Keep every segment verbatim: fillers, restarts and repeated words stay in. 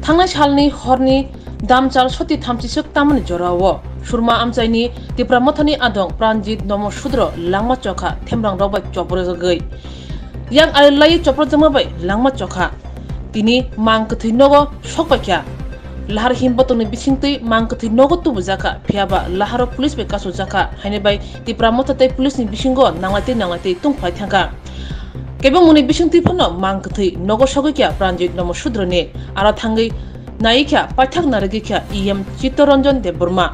Thangnai salni horni damchal soti thamchiswk tamani jorao Surma amchaini Tipra Mothani adong Pranjit Nomo Sudro langma chokha themrangrok bai choprojagwi. Yang arilai choprojagma bai langma chokha. Tini mang kwthwi nogo sokpaikha. Lahar him botongni bisingtwi mang kwthwi nogo tubujakha, phiyaba laharo police bai kachujakha, haini bai Tipra Motha tei police ni bisingo nanglaitwi nanglaitwi tungphlai thangkha. Kebengmungni bisingtwi phano mang kwthwi nogo sogwi kha Pranjit Nomo Sudroni. Aro thangwi nai kha, paithak narwgwi kha E M Chittaranjan Debbarma,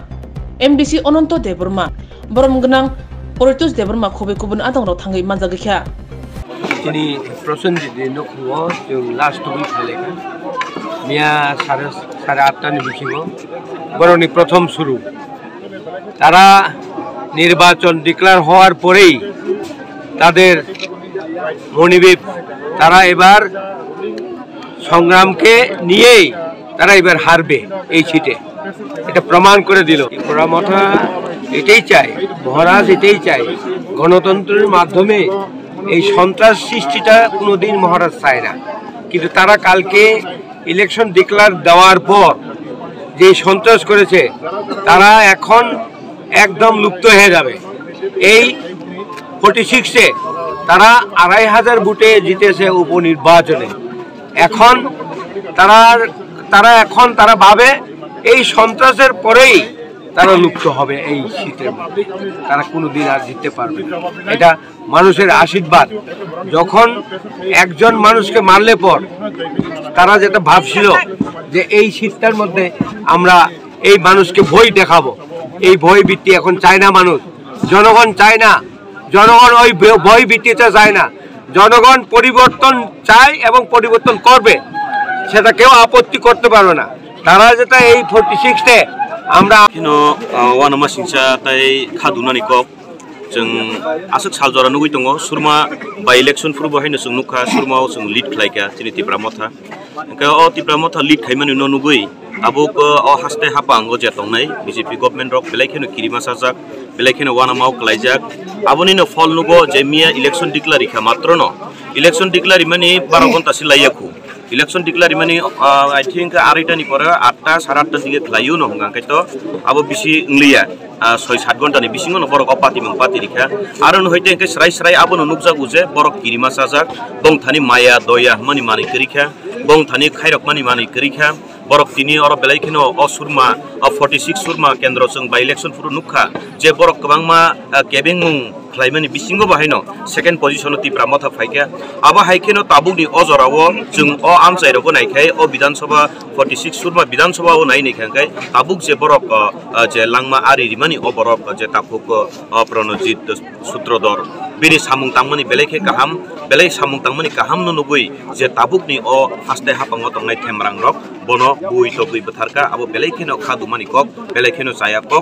M D C Ananto Debbarma, borom gwnang Paritosh Debbarma khobwi kubun adongrok thangwi manjagwi kha. Chini Prosenjit ni nukhungo chwng last week khlaikha. Miya sare, sare atta ni bisingo borokni prothom suru. তারা নির্বাচন ডিক্লেয়ার হওয়ার পরেই তাদের মনোভাব, তারা এবার সংগ্রামকে নিয়েই তারা এবার হারবে এই সিটে। এটা প্রমাণ করে দিল। ত্রিপুরা মথা এটাই চায়, মহারাজ এটাই চায়, গণতন্ত্রের মাধ্যমে এই সন্ত্রাস সৃষ্টিটা কোনোদিন মহারাজ চায় না। কিন্তু তারা কালকে ইলেকশন ডিক্লেয়ার দেওয়ার পর যে সন্ত্রাস করেছে, তারা এখন একদম লুপ্ত হয়ে যাবে। এই ফর্টি সিক্সে তারা আড়াই হাজার ভোটে জিতেছে উপনির্বাচনে। এখন তারা, তারা এখন তারা ভাবে এই সন্ত্রাসের পরেই তারা লুপ্ত হবে এই সিটের মধ্যে, তারা কোনোদিন আর জিততে পারবে না। এটা মানুষের আশীর্বাদ। যখন একজন মানুষকে মারলে পর তারা যেটা ভাবছিল যে এই সিটটার মধ্যে আমরা এই মানুষকে ভয় দেখাবো, এই ভয় ভীতি এখন চায় না মানুষ, জনগণ চায় না, জনগণ ওই ভ-, ভয় ভীতিটা চায় না। জনগণ পরিবর্তন চায় এবং পরিবর্তন করবে, সেটা কেউ আপত্তি করতে পারবে না। তারা যেটা এই ফর্টি সিক্সে আমরা Kino, ah, uanama singcha tei kha dunani kok. Chwng aswk sal jora nugwi tongo, Surma by election phuru bo haino chwng nukha, Surma o chwng lead khlaikha chini Tipra Motha. Hwnkhe o Tipra Motha lead khaimani no nugwi tabuk, uh, o haste hapango je tongnai B J P government rok belai kheno kirima sajak, belai kheno uanama o klaijak. Aboni no phol nugo je miya election declare rikha matro no. Election declare rimani baro ghonta se laiya khu. Election declare rimani, uh, I think arai ta ni pore atta, sare atta dige khlaiyo no hwnka khe to abo bisi wngliya, ah, soi sat ghonta ni bisingo no borok o party mung party rikha. Aro no hoite hwnkhe srai srai abono nukjago je borok kirima sajak, bongthani maya doya hwnmani manwi kwrwikha, bongthani khairokmani manwi kwrwikha. Borok tini oro belai kheno o Surma, o forty six Surma kendro chwng by election phuru nukha je borok kwbangma, ah, kebengmung khlaimani bisingo bo haino second position o Tipra Motha phaikha. Abo hai kheno tabukni o jorao chwng o amchai rogo naikhai o Bidhan Sabha forty six Surma Bidhan Sabha o nai naikha hwnkhe tabuk je borok, o, o, je langma ari rimani o borok je takhuk, o, o Pranajit Sutradhar bini samung tangmani belai khe kaham, belai samung tangmani kaham no nugwi je tabukni o haste hapango tongnai themrang rok bono bui togwi bwtharkha, abo belai kheno kha dumani kok, belai kheno chaya kok.